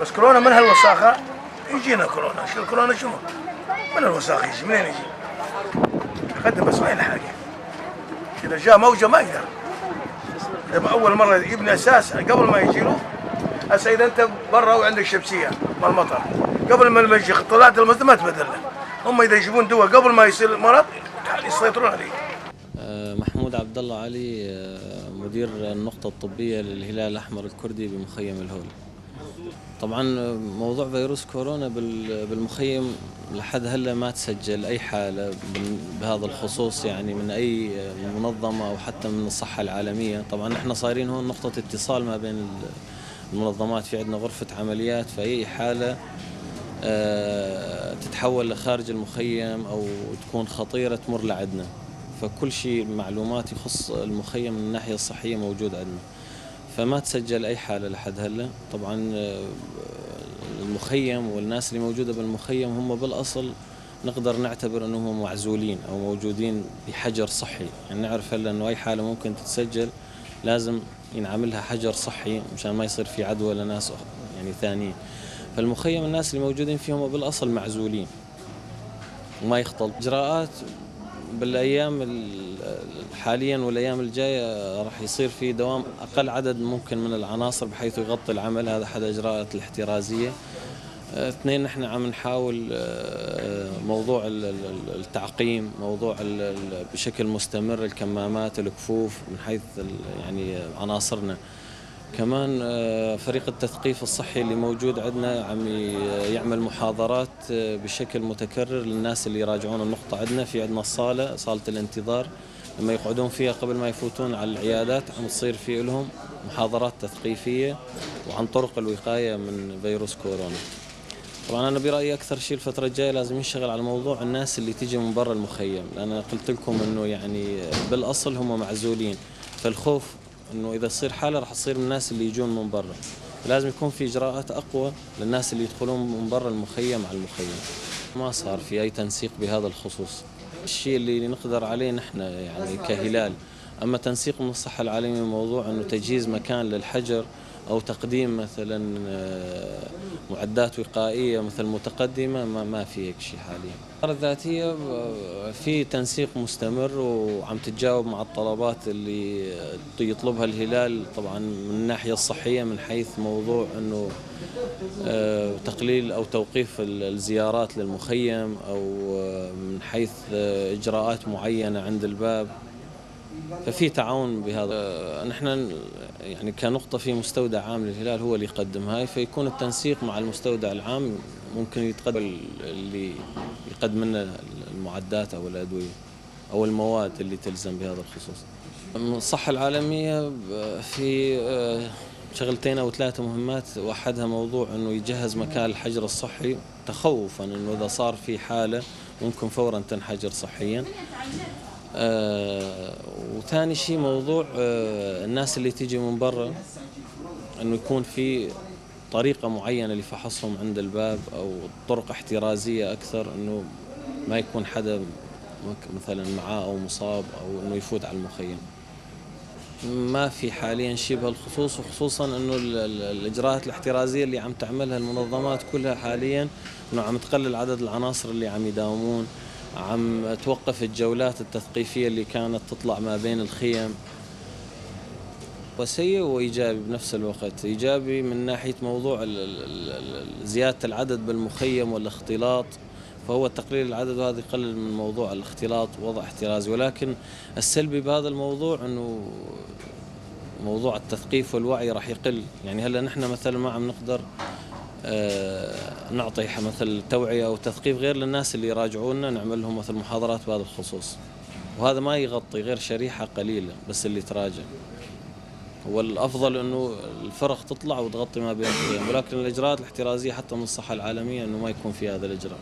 بس كورونا من هالوساخه يجينا كورونا. شو كورونا؟ شنو من الوساخه يجي؟ منين يجي؟ يقدم بس ما يلحق، اذا جاء موجه ما يقدر. لما اول مرة يبني اساس قبل ما يجي له. هسه اذا انت برا وعندك شمسية مال المطر، قبل ما يجي طلعت المسجد ما تبدل له. هم اذا يجيبون دواء قبل ما يصير المرض يسيطرون عليه. محمود عبد الله علي، مدير النقطة الطبية للهلال الأحمر الكردي بمخيم الهول. طبعا موضوع فيروس كورونا بالمخيم لحد هلا ما تسجل أي حالة بهذا الخصوص، يعني من أي منظمة أو حتى من الصحة العالمية. طبعا نحن صايرين هون نقطة اتصال ما بين المنظمات، في عندنا غرفة عمليات، فأي حالة تتحول لخارج المخيم أو تكون خطيرة تمر لعندنا، فكل شيء معلومات يخص المخيم من الناحية الصحية موجود عندنا، فما تسجل أي حالة لحد هلا. طبعا المخيم والناس اللي موجودة بالمخيم هم بالأصل نقدر نعتبر أنهم معزولين أو موجودين بحجر صحي، يعني نعرف هلا أنه أي حالة ممكن تتسجل لازم ينعملها حجر صحي مشان ما يصير في عدوى لناس يعني ثانيين. فالمخيم الناس اللي موجودين فيهم بالأصل معزولين وما يختلط. إجراءات بالايام حاليا والايام الجاية راح يصير في دوام اقل عدد ممكن من العناصر بحيث يغطي العمل، هذا احد الاجراءات الاحترازية. اثنين، نحن عم نحاول موضوع التعقيم، موضوع بشكل مستمر الكمامات، الكفوف، من حيث يعني عناصرنا. كمان فريق التثقيف الصحي اللي موجود عندنا عم يعمل محاضرات بشكل متكرر للناس اللي يراجعون النقطة عندنا. في عندنا الصالة، صالة الانتظار، لما يقعدون فيها قبل ما يفوتون على العيادات عم تصير في لهم محاضرات تثقيفية وعن طرق الوقاية من فيروس كورونا. طبعا أنا برأيي أكثر شيء الفترة الجاية لازم ينشغل على موضوع الناس اللي تيجي من برا المخيم، لأن أنا قلت لكم أنه يعني بالأصل هم معزولين، فالخوف انه اذا تصير حاله راح تصير من الناس اللي يجون من برا، لازم يكون في اجراءات اقوى للناس اللي يدخلون من برا المخيم على المخيم. ما صار في اي تنسيق بهذا الخصوص، الشيء اللي نقدر عليه نحن يعني كهلال. اما تنسيق من الصحة العالمية موضوع انه تجهيز مكان للحجر او تقديم مثلا معدات وقائيه مثل متقدمة، ما في هيك شيء حاليا. الذاتية في تنسيق مستمر وعم تتجاوب مع الطلبات اللي يطلبها الهلال، طبعا من الناحية الصحية، من حيث موضوع انه تقليل او توقيف الزيارات للمخيم، او من حيث اجراءات معينة عند الباب، ففي تعاون بهذا. نحن يعني كنقطة في مستودع عام للهلال هو اللي يقدم هاي، فيكون التنسيق مع المستودع العام ممكن يتقدم اللي يقدم لنا المعدات أو الأدوية أو المواد اللي تلزم بهذا الخصوص. الصحة العالمية في شغلتين أو ثلاثة مهمات، وأحدها موضوع أنه يجهز مكان الحجر الصحي تخوفا أنه إذا صار في حالة ممكن فورا تنحجر صحيا. وثاني شيء موضوع الناس اللي تيجي من برا، انه يكون في طريقة معينة لفحصهم عند الباب او طرق احترازية اكثر، انه ما يكون حدا مثلا معاه او مصاب او انه يفوت على المخيم. ما في حاليا شيء بهالخصوص، وخصوصا انه الاجراءات الاحترازية اللي عم تعملها المنظمات كلها حاليا انه عم تقلل عدد العناصر اللي عم يداومون، عم توقف الجولات التثقيفية اللي كانت تطلع ما بين الخيم. وسيء وإيجابي بنفس الوقت، إيجابي من ناحية موضوع زيادة العدد بالمخيم والاختلاط، فهو تقليل العدد وهذا يقلل من موضوع الاختلاط ووضع احترازي. ولكن السلبي بهذا الموضوع أنه موضوع التثقيف والوعي راح يقل. يعني هلا نحن مثلا ما عم نقدر نعطي مثل توعية أو تثقيف غير للناس اللي يراجعونا، نعمل لهم مثل محاضرات بهذا الخصوص، وهذا ما يغطي غير شريحة قليلة بس اللي تراجع. والأفضل أنه الفرق تطلع وتغطي ما بين الخيام، ولكن الإجراءات الاحترازية حتى من الصحة العالمية أنه ما يكون في هذا الإجراء.